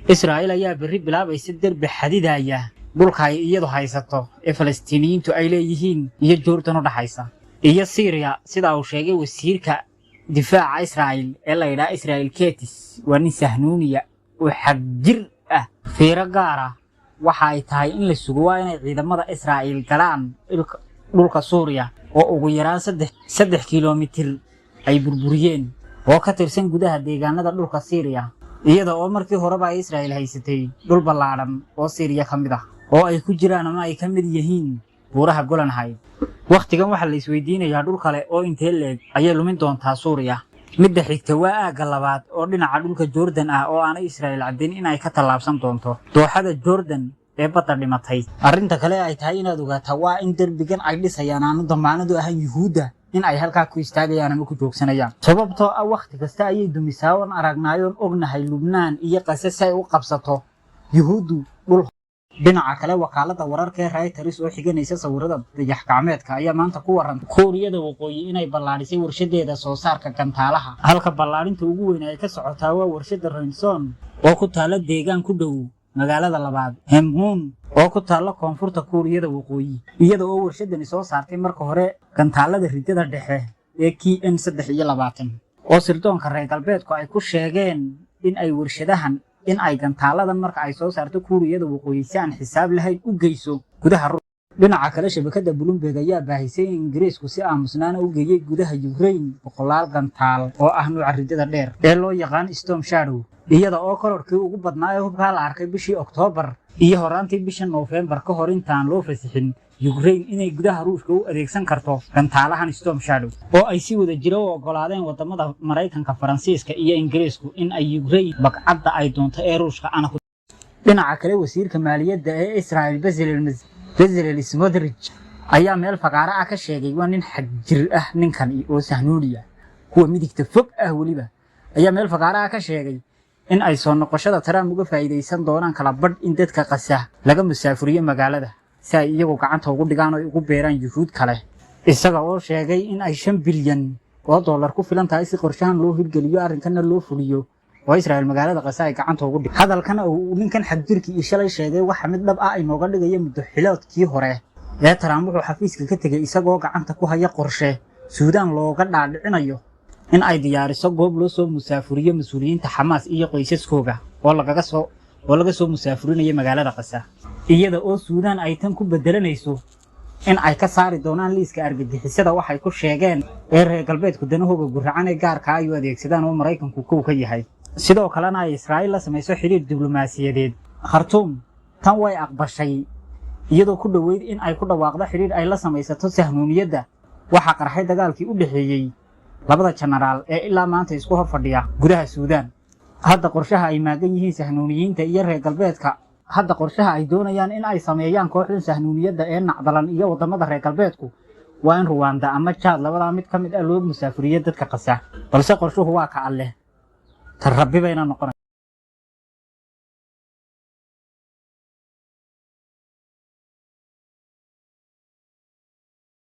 Israa'iil ayaa berri bilaabaysa derbi xadidaya dhulka ay iyadu haysato ee Falastiiniyiintu ay leeyihiin iyo Jordan u dhaxaysa iyo Siiriya, sida uu sheegay wasiirka difaaca Israa'iil ee la yidhaha Israel Katz. Waa nin Sahnuuniya oo xagjir ah. Fiiro gaara waxa ay tahay in la sugo waa inay ciidamada Israa'iil galaan dhulka Suuriya oo ugu yaraan 3 kilomitir ay burburiyeen oo ka tirsan gudaha deegaanada dhulka Siiriya, iyada oo markii horeba ay Israa'iil haysatay dhul ballaadhan oo Siiriya ka mid ah oo ay ku jiraan ama ay ka mid yihiin buuraha Golan Heights. Wakhtigan waxaa la isweydiinayaa, dhul kale oo intee leeg ayay lumin doontaa Suuriya? Midda xigta waa aagga labaad oo dhinaca dhulka Jordan ah oo aanay Israa'iil caddayn in ay ka tallaabsan doonto dooxada Jordan ee Badda Dhimatay. Arrinta kale ay tahay inaad ogaataa waa in derbigan ay dhisayaan aanu damaanadu ahayn Yuhuudda in ay halkaa ku istaagayaan ama ku joogsanayaan, sababtoo ah wakhti kasta ayay dumisaa oon aragnaayoon ognahay Lubnaan iyo Qase si ay u qabsato Yuhuuddu dhul. Dhinaca kale, wakaalada wararka ee Reuters oo xiganaysa sawirada dayax gacmeedka ayaa maanta ku warantay Kuuriyada Waqooyi inay ballaadhisay warshadeeda soo saarka gantaalaha. Halka ballaadhinta ugu weyn ay ka socotaa waa warshada Rason oo ku taala deegaan ku dhow magaalada labaad Hamhung oo ku taalla koonfurta Kuuriyada Waqooyi, iyada oo warshadani soo saartay marka hore gantaalada ridada dhexe ee KN 23 oo sirdoonka reer galbeedku ay ku sheegeen in ay warshadahan in ay gantaaladan marka ay soo saarto Kuuriyada Waqooyi si aan xisaab lahayn u geyso gudaha. Dhinaca kale, shabakada Bloomberg ayaa baahisay in Ingiriisku si aamusnaana u geeyey gudaha Ukraine boqolaal gantaal oo ah nuuca ridada dheer ee loo yaqaan Storm Shadow, iyada oo kororkii ugu badnaa ee hubkaa la arkay bishii Oktoobar iyo horaantii bisha Noofembar, ka hor intaan loo fasixin Ukraine inay gudaha Ruushka u adeegsan karto gantaalahan Storm Shadow oo ay si wada jira u ogolaadeen wadamada Maraykanka, Faransiiska iyo Ingiriisku in ay Ukraine bagcadda ay doonto ee Ruushka ana ku. Dhinaca kale, wasiirka maaliyadda ee Israel Bezalel Smotrich ayaa meel fagaaro ah ka sheegay, waa nin xagjir ah ninkan oo Sahnuuniya, kuwa midigta fog ah weliba, ayaa meel fagaaro ah ka sheegay in ay soo noqoshada Trump uga faa'iidaysan doonaan kala badh in dadka Qasa laga musaafuriyo magaalada si ay iyagu gacanta ugu dhigaan oo ay ugu beeraan Yuhuud kale, isaga oo sheegay in ay $5 bilyan ku filan tahay si qorshahan loo hirgeliyo, arrinkanna loo fuliyo oo Israel magaalada Qasa ay gacanta ugu dhig. Hadalkan uu ninkan xagjirkii iyo shalay sheegay waxa mid dhab ah inooga dhigaya muddo xiloodkii hore ee Trump wuxuu xafiiska ka tegey isagoo gacanta ku haya qorshe Suudaan looga dhaadhicinayo in ay diyaariso goob loo soo musaafuriyo mas-uuliyiinta Xamaas iyo qoysaskooga oo laga soo musaafurinayo magaalada Qasa, iyada oo Suudaan ay tan ku bedelanayso in ay ka saari doonaan liiska argagixisada waxay ku sheegeen ee reer galbeedku danahooga guracan ee gaarka ay u adeegsadaan oo Maraykanku kow ka yahay, sidoo kalena ay Israa'iil la samayso xiriir diblomaasiyadeed. Khartuum tan way aqbashay, iyadoo ku dhoweyd in ay ku dhawaaqdo xidhiir ay la samaysato Sahnuuniyadda. Waxaa qarxay dagaalkii u dhexeeyey labada jenaraal ee ilaa maanta isku hor fadhiya gudaha Suudaan. Hadda qorshaha ay maagan yihiin Sahnuuniyiinta iyo reer galbeedka, hadda qorshaha ay doonayaan in ay sameeyaan kooxdan Sahnuuniyadda ee nacdalan iyo wadamada reer galbeedku waa in Ruwanda ama Jaad, labadaa mid ka mid ah, loo musaafuriyo dadka Qasa. Balse qorshuhu waa ka Alleh, ta Rabbi bayna noqonay.